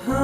Assalaamu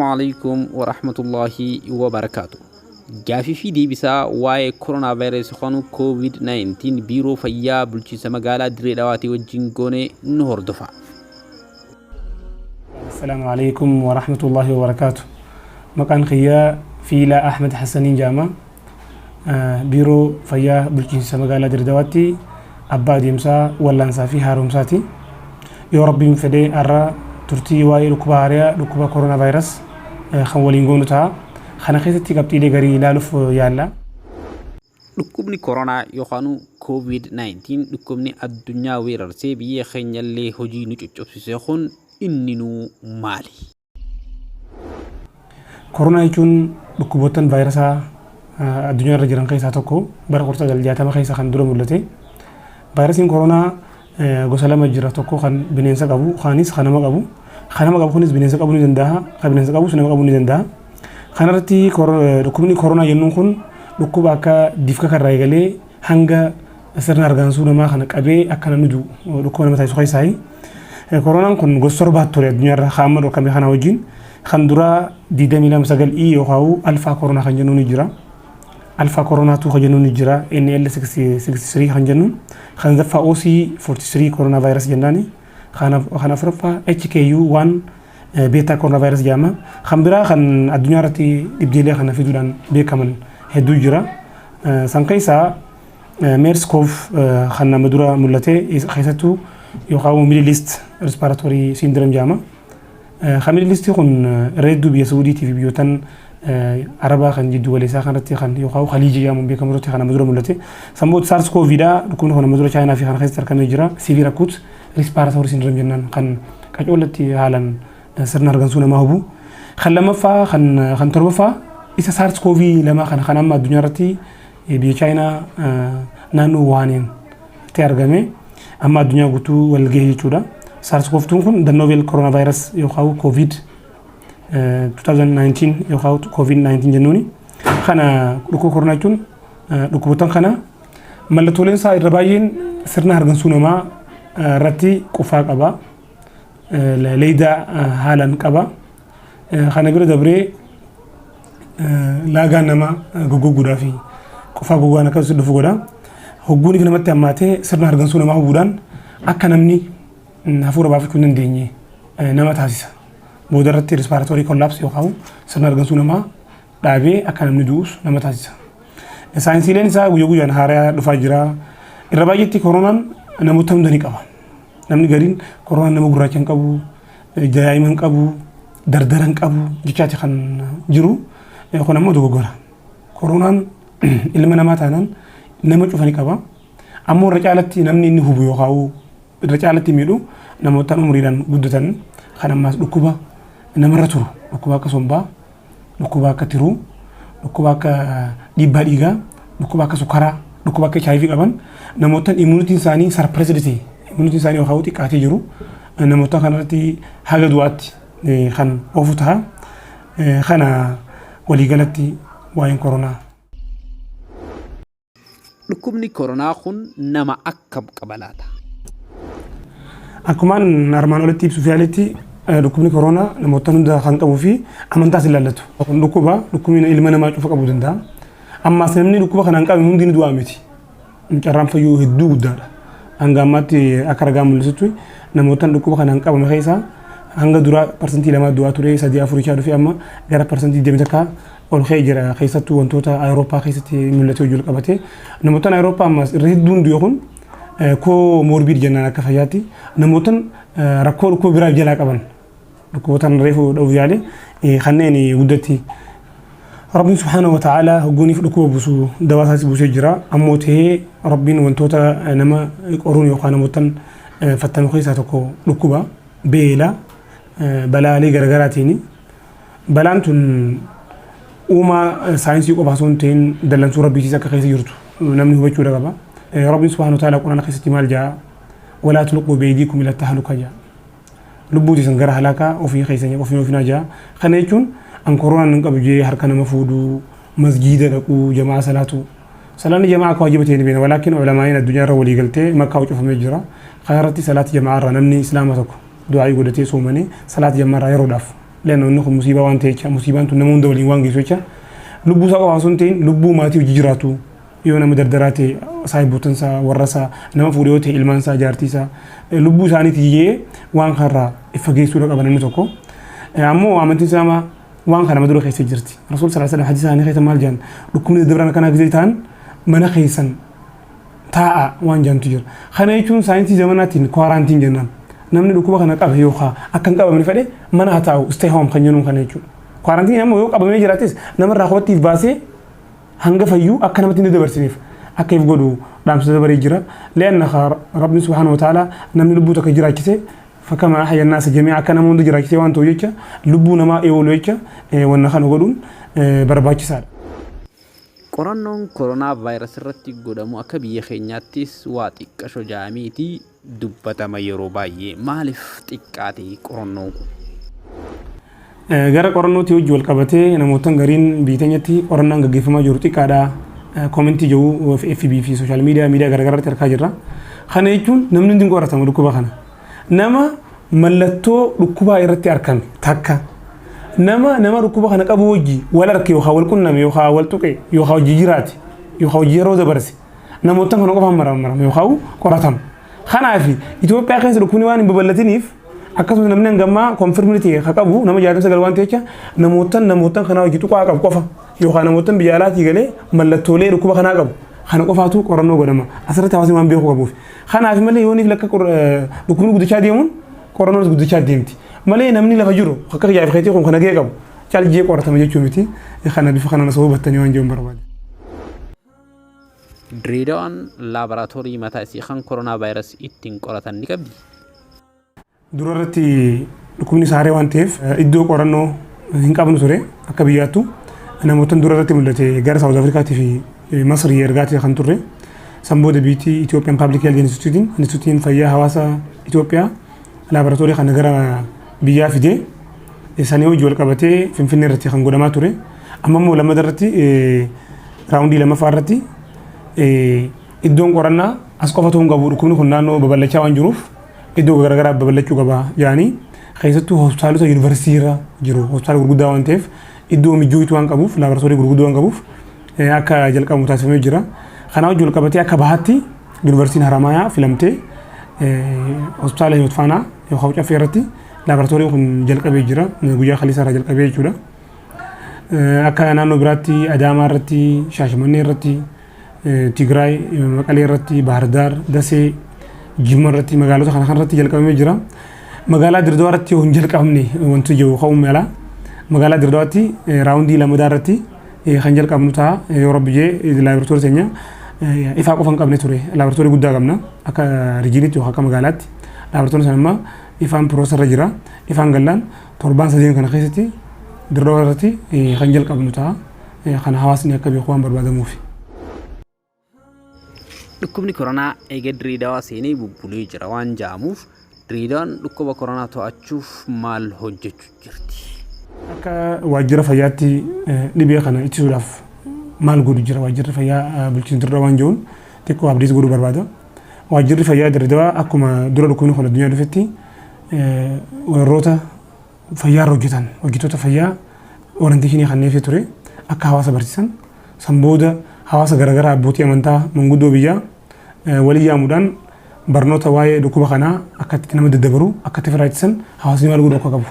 alaikum warahmatullaahi wabarakaatu. Gaafii fi deebisaa waa'ee koronaa vaayirasii yookaan COVID-19 biiroo fayyaa bulchiinsa magaalaa Dirree Dhawaatii wajjin goone nu hordofa. Assalaamu alaikum warahmatullaahi wabarakaatu. Maqaan kiyyaa Fiilaa Ahmed Hassaniin jedhama. Biiroo Fayyaa Bulchiinsa Magaalaa Dirree Dawaatti abbaa adeemsaa wallaansaa fi haaromsaati. Yoo Rabbiin fedhe har'a turtii waa'ee dhukkuba haariyaa dhukkuba koronaa vaayirас kan waliin goonu ta'a. Kana keessatti qabxiilee garii ilaaluuf yaalla. Dhukkubni koronaa yookaan COVID-19 dhukkubni addunyaa weerarsee biyya keenyallee hojii nu coccobsise kun inninuu maali? Koronaa jechuun dhukkuboottan vaayirasaa addunyaa irra jiran keessaa tokko, bara 1960 keessa kan dura mul'ate. Vaayirasiin koronaa gosa lama jira: tokko kan bineensa qabu, kaanis kan nama qabu. Kan nama qabu kunis bineensa qabuu ni danda'a, kan bineensa qabus nama qabuu ni danda'a. Kanarratti dhukkubni koronaa jennuun kun dhukkuba akka difka karraa eegalee hanga sirna hargansuu namaa kana qabee akka namni du'u dhukkuba nama taasisu keessaayi. Koronaan kun gosa torbaatu ture addunyaarra kan amma dhorkame kana wajjin. Kan duraa 229 E yookaan alfaa koronaa kan jennuun ni jira. Alfaa koronaa 2 kan jennuun ni jira. NL 63 kan jennuun. Kan sadaffaa OC 43 koronaa vaayirasii jennaani. Kan afuraffaa HKU 1 beetaa koronaa vaayirasii jedhama. Kan biraa kan addunyaa irratti dhibdeelee kana fiduudhaan beekaman hedduu jira. San keessaa MERS-CoV kan nama dura mul'ate, keessattuu yookaan Middle East Respiratory Syndrome jedhama. Kan Middle East kun irra hedduu biyya Suudiitii fi biyyootan Arabaa kan jiddu galeessaa kanatti kan yookaan Khaliijii jedhamuun beekamu irratti kan nama dura mul'ate. San booda SARS CoV dha. Dhukkubni kun nama dura Chaayinaa fi kana keessatti argamee jira. Severe Acute Respiratory Syndrome jennaan kan qacoolatti haalaan sirna hargansuu namaa hubu. Kan lammaffaa kan torbaffaa isa SARS CoV 2 kana kan amma addunyaa irratti biyya Chaayinaa naannoo Wuhaaniin itti argame amma addunyaa guutuu wal gahe jechuudha. SARS CoV 2 kun the novel coronavirus yookaan COVID 2019 yookaan COVID-19 jennuuni. Kana dhukkuba koronaa jechuun dhukkuboota kana mallattooleen isaa irra baay'een sirna hargansuu namaa irratti qufaa qaba. Leeydaa haalaan qaba. Kana bira dabree laagaan namaa goggoguudhaa fi qufaa gogaan akkasumas dhufu godha. Hogguuniif namatti hammaatee sirna hargansuu namaa hubuudhaan akka namni hafuura baafachuu hin dandeenye nama taasisa. Booda irratti respiratory collapse yookaan sirna hargansuu namaa dhaabee akka namni du'us nama taasisa. Saayinsiileen isaa guyyaa guyyaan haaraa dhufaa jira. Irra baay'eetti koronaan namoota hunda ni qaba. Namni gariin koronaan nama gurraacha hin qabu, daa'ima hin qabu, dardara hin qabu jechaati kan jiru. Kun ammoo dogoggora. Koronaan ilma namaa taanaan nama cufa ni qaba. Ammoo irra caalatti namni inni hubu yookaan irra caalatti miidhu namoota umuriidhaan guddatan, kan ammaas dhukkuba namarra turu, dhukkuba akka sombaa, dhukkuba akka tiruu, dhukkuba akka dhiibbaa dhiigaa, dhukkuba akka sukkaraa, dhukkuba akka HIV qaban, namoota immunityn isaanii suppressed ta'e, immunityn isaanii yookaan xiqqaatee jiru, namoota kanarratti haga du'aatti kan oofu ta'a. Kana waliigalatti waa'een koronaa. Dhukkubni koronaa kun nama akkam qaba laata? Akkumaan armaan olitti ibsuuf yaaletti, dhukkubni koronaa namoota hunda kan qabuu fi amantaas ilaallatu. Kun dhukkuba dhukkubni ilma namaa cufa qabuu danda'a. Ammaas namni dhukkuba kanaan qabame hundi ni du'aa miti. Carraan fayyuu hedduu guddaadha. Hanga ammaatti akka ragaa mul'isutti namoota dhukkuba kanaan qabame keessaa hanga duraa 2% du'aa ture, sadii afurii isaa dhufee amma gara 21% ol ka'ee jira. Keessattuu wantoota Awurooppaa keessatti mul'ate hojii ol qabate. Namoota Awurooppaa ammas irra hedduun du'e kun comorbid jennaan akka fayyaatti namoota rakkoo dhukkuba biraa jalaa qaban, dhukkuboota reefu dha'uuf yaale kanneen guddatti. Rabbiin subhaanahu wa ta'ala hogguuniif dhukkuba buusu dawaa isaas buusee jira. Ammoo ta'ee Rabbiin wantoota nama qoruun yookaan namoota fattanu keessaa tokko dhukkuba, beela, balaalee garaagaraatiin. Balaan tun uumaa saayinsii qofa osoo hin ta'in dallansuu Rabbiitis akka keessa jirtu namni hubachuudha qaba. Rabbiin subhaanahu wa ta'ala Quraana keessatti maal jedha? Walaa tulquu bi'aydiikum ila tahluka jaa. Lubbuu teessan gara halakaa ofii keessanii ofii ofinaa jaa. Kana jechuun an koronaan hin qabu jee harka nama fuudhuu, masjiida dhaquu, jamaa salaatu. Salaanni jamaa akka waajiba ta'e ni beekna. Walaakin ulamaa'iin addunyaa irra walii galtee Makkaa cufamee jira. Kana irratti salaati jamaa irraa namni Islaama tokko du'aa'ii godhatee soomanii salaati jamaa irraa yeroodhaaf. Leanna inni kun musiibaa waan ta'e jecha, musiibaan tun nama hunda waliin waan geessu jecha, lubbuu isaa qofa osoo hin ta'in lubbuu maatii hojii jiraatu, yoo nama dardaraa ta'e saahiboottan isaa, warra isaa, nama fuudhe yoo ta'e ilmaan isaa, jaartii isaa, lubbuu isaaniiti jee waan kanarraa if fageessuudha qaba namni tokko. Ammoo amantiin Islaamaa waan kana dura keessa jirti. Rasuul sallallahu alaihi wasallam hadiisa isaanii keessa maal jedhan? Dhukkubni daddarbaan akkanaa gisee ta'an mana keessan taa'a waan jedhantu jira. Kana jechuun saayinsii zamanaatiin quarantine jennaan. Namni dhukkuba kana qabe yookaan akka hin qabamne fedhe mana haa taa'u, stay home kan jennuun kana jechuudha. Quarantine ammoo yoo qabamee jiraates namarraa kophattiif baasee hanga fayyuu akka namatti hin daddabarsineef akka if godhu dhaamsa dabaree jira. Li'anna Rabbiin subhaanahu wa ta'ala namni lubbuu takka jiraachise fakkamaa ahya naasa jamii'a, akka nama hunda jiraachisee waan ta'u jecha, lubbuu namaa eewolu jecha wanna kana godhuun barbaachisaadha. Qorannoon koronaa vaayirasii irratti godhamu akka biyya keenyaattis waa xiqqasho ja'ameeti dubbatama yeroo baay'ee. Maaliif xiqqaate qorannoon kun? Gara qorannootti hojii wal qabatee namootan gariin biyya teenyatti qorannaan gaggeeffamaa jiru xiqqaadha. Comment jiru FB fi social media, miidiyaa garaagaraa irratti argaa jirra. Kana jechuun namni hundi hin qoratamu dhukkuba kana. Nama mallattoo dhukkubaa irratti argame takka, nama dhukkuba kana qabu wajji wal arke yookaan wal qunname yookaan wal tuqe yookaan hojii jiraate yookaan hojii yeroo dabarse, namoota kana qofaan maramarama yookaan qoratama. Kanaaf Itoophiyaa keessa dhukkubni waan hin babal'atiniif, akkasumas namni hangammaa confirm ta'e ka qabu nama 69 waan ta'echa, namootan kanaa hojii tuqaa qabu qofa yookaan namootan biyya alaatii galee mallattoolee dhukkuba kanaa qabu kana qofaatu qorannoo godhama. Asirratti hawaasni waan beekuu qabuuf. Kanaaf malee yooniif lakka dhukkubni guddachaa deemuun qorannoonis guddachaa deemti. Malee namni lafa jiru akka kiyyaaf keetii kun kana gahee qabu caljee qoratama jechuu miti. Kana bifa kanaan osoo hubattanii waan jiru barbaade. Direedawaan laaboraatoorii mataa isii kan koronaa vaayirasii ittiin qoratan ni qabdi. Dura irratti dhukkubni saaree waan ta'eef iddoo qorannoo hin qabnu ture akka biyyaattu. Namoota dura irratti mul'ate gara Saawuz Afrikaatii fi Masrii ergaatii kan turre. San booda biitii Ethiopian Public Health Institute, Instituutiin Fayyaa Hawaasa Itoophiyaa, laaboraatoorii kana gara biyyaa fidee sanii hojii wal qabatee Finfinnee irratti kan godhamaa ture. Amma immoo lammata irratti, round lammaffaa irratti, iddoon qorannaa as qofa ta'uu hin qabu, dhukkubni kun naannoo babal'achaa waan jiruuf iddoo garaagaraa babal'achuu qaba jedhanii, keessattuu hospitaalota yuunivarsiitii irra jiru, hospitaala gurguddaa waan ta'eef, iddoo mijuutu waan qabuuf, laaboraatoorii gurguddoo waan qabuuf akka jalqabamu taasifamee jira. Kanaa wajjin wal qabatee akka bahaatti yuunivarsiitiin Haramaayaa filamtee hospitaala Hiwoot Faanaa yookaan Caffee irratti laaboraatooriin kun jalqabee jira. Guyyaa kaleessaa irraa jalqabee jechuudha. Akka naannoo biraatti Adaamaa irratti, Shaashamannee irratti, Tigraay, Maqalee irratti, Baahirdaar, Dasee, Jimma irratti, magaalota kana irratti jalqabamee jira. Magaalaa Dirredawaa irratti yoo hin jalqabamne wanti jiru ka'uu mala. Magaalaa Dirredawaatti round lammadaa irratti kan jalqabnu ta'a yoo Rabbi jee. Laaboraatoorii teenya ifaa qofa hin qabne ture. Laaboraatoorii guddaa qabna akka regionitti yookaan akka magaalaatti. Laaboraatoorii sana amma ifaan process irra jira. Ifaan gallaan torbaan sadeen kana keessatti Dirredawaa irratti kan jalqabnu ta'a. Kana hawaasni akka beeku waan barbaadamuuf. Dhukkubni koronaa eega Direedawaa seenee bubbulee jira waan ja'amuuf, Direedawaan dhukkuba koronaa to'achuuf maal hojjechuu jirti? Akka waajjira fayyaatti dhibee kana ittisuudhaaf maal godhu jira waajjirri fayyaa bulchiinsa Dirredawaa waan jiruun xiqqoo abdiis godhuu barbaada. Waajjirri fayyaa Dirredawaa akkuma dura dhukkubni kun addunyaa dhufetti warroota fayyaa irra hojjetan, hojjettoota fayyaa orientation kanneefii ture akka hawaasa barsiisan. San booda hawaasa garaagaraa, abbootii amantaa, manguddoo biyyaa walii yaamuudhaan barnoota waa'ee dhukkuba kanaa, akka itti nama daddabaru, akka itti ofirraa ittisan, hawaasni maal godhuu akka qabu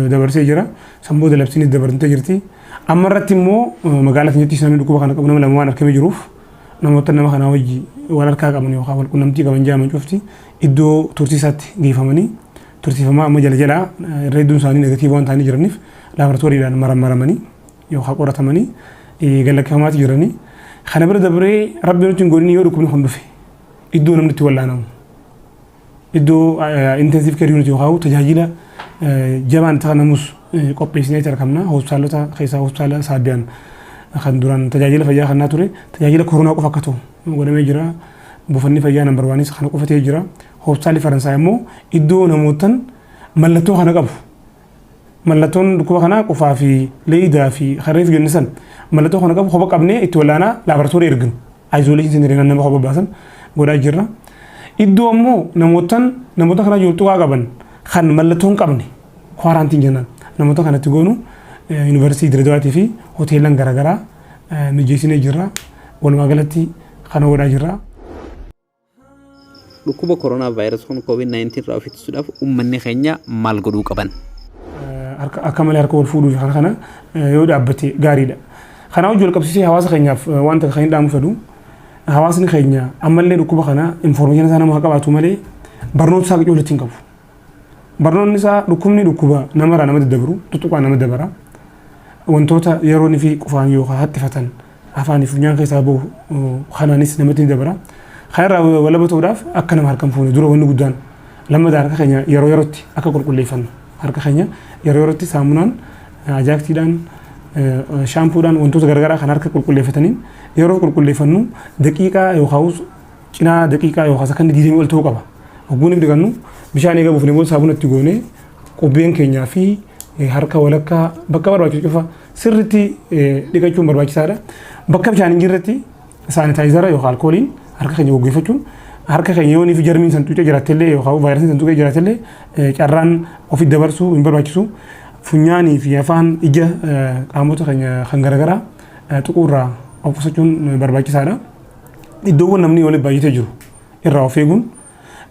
dabarsee jira. San booda labsiinis dabartee jirti. Amma irratti immoo magaalaa keenyatti namni dhukkuba kana qabu nama lama waan argamee jiruuf, namoota nama kanaa wajji wal harkaa qaban yookaan wal qunnamtii qaban jedhaman cufti iddoo tursiisaatti geeffamanii tursiifamaa, amma jala jalaa irra hedduun isaanii negative waan ta'anii jiraniif laaboraatooriidhaan marammaramanii yookaan qoratamanii galakkifamaati jiranii. Kana bira dabree, Rabbi nutti hin godhin, yoo dhukkubni kun dhufe iddoo namni itti wallaanamu, iddoo intensive care unit yookaan tajaajila jabaan itti kennamus qopheessinee argamna. Hospitaalota keessaa hospitaala Saabbiyaan kan duraan tajaajila fayyaa kennaa ture tajaajila koronaa qofa akka ta'u godhamee jira. Buufanni fayyaa number oneis kana qofa ta'ee jira. Hospitaalli Faransaay immoo iddoo namootan mallattoo kana qabu. Mallattoon dhukkuba kanaa qufaa fi leeydaa fi harreef jenne san mallattoo kana qabu kopha qabnee itti wallaanaa laaboraatoorii erginu. Isolation center nama kopha baasan godhaa jirra. Iddoo ammoo namootan namoota kana jiru tuqaa qaban kan mallattoo hin qabne quarantine jennaan namoota kanatti goonu yuunivarsiitii Dirredawaatii fi hoteelan garaagaraa mijeessinee jirra. Walumaa galatti kana godhaa jirra. Dhukkuba koronaa vaayirasii kun COVID-19 irraa of ittisuudhaaf uummanni keenya maal godhuu qaban? Akka malee harka wal fuudhuu fi kana yoo dhaabbate gaariidha. Kanaa hojii wal qabsiisee hawaasa keenyaaf wanta kan hin dhaamu fedhu, hawaasni keenya ammallee dhukkuba kana information isaa nama haa qabaatu malee barnoota isaa qicoo hin qabu. Barnoonni isaa dhukkubni dhukkuba namarraa nama daddabru, tuttuqaa nama dabara. Wantoota yeroo inni fi qufaan yookaan haxxifatan afaanii funyaan keessaa bahu kanaanis namatti ni dabara. Kanarraa walaba ta'uudhaaf akka nama harka hin fuune dura wanni guddaan, lammataa harka keenya yeroo yerootti akka qulqulleeffannu, harka keenya yeroo yerootti saamunaan, ajaaktiidhaan, shaampuudhaan, wantoota garaagaraa kan harka qulqulleeffataniin yeroo qulqulleeffannu daqiiqaa yookaan cinaa daqiiqaa yookaan sakandii 20 ol ta'uu qaba. Hogguun dhiqannu bishaan eega buufnee booda saabuna itti goonee qubbeen keenyaa fi harka walakkaa bakka barbaachisu cufa sirriitti dhiqachuun barbaachisaadha. Bakka bishaan hin jirretti sanitizer yookaan alkooliin harka keenya goggeeffachuun harka keenya yoonii fi jarmiin san tuqee jiraattellee yookaan vaayirasiin san tuqee jiraatellee carraan ofitti dabarsuu hin barbaachisu. Funyaanii fi afaan, ija, qaamota keenya kan garaagaraa tuquurraa of qusachuun barbaachisaadha. Iddoowwan namni walitti baay'atee jiru irraa of eeguun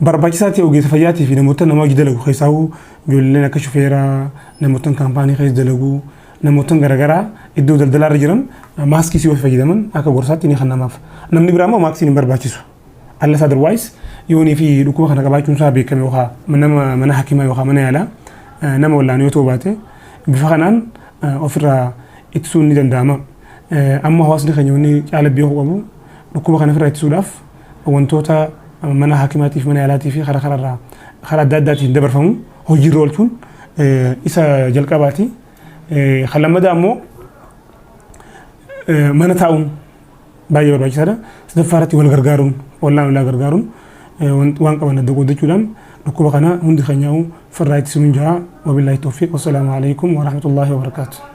barbaachisaa ta'e ogeessa fayyaatii fi namoota nama hojii dalagu keessaa ijoolleen akka shufeeraa, namoota kaampaanii keessa dalagu, namoota garaagaraa iddoo daldalaa irra jiran maaskii si yoo fayyadaman akka gorsaatti ni kennamaaf. Namni biraa immoo maaksiin hin barbaachisu. Unless otherwise yoonii fi dhukkuba kana qabaachuun isaa beekame yookaan nama mana hakimaa yookaan mana yaalaa nama wallaanu yoo ta'u baate, bifa kanaan ofirraa ittisuun ni danda'ama. Amma hawaasni keenya wanni caala beekuu qabu, dhukkuba kana ofirraa ittisuudhaaf wantoota mana hakimaatiif, mana yaalaatii fi karaa karaarraa karaa adda addaatiin dabarfamu hojiirra oolchuun isa jalqabaati. Kan lammataa ammoo mana taa'uun baay'ee barbaachisaadha. Sadaffaa irratti wal gargaaruun, ollaan ollaa gargaaruun, waan qaban adda qoodachuudhaan dhukkuba kana hundi keenyaa ofirraa ittisuun jira. Wabillaahi tawfiiq. Wassalaamu alaikum warahmatullaahi wabarakaatu.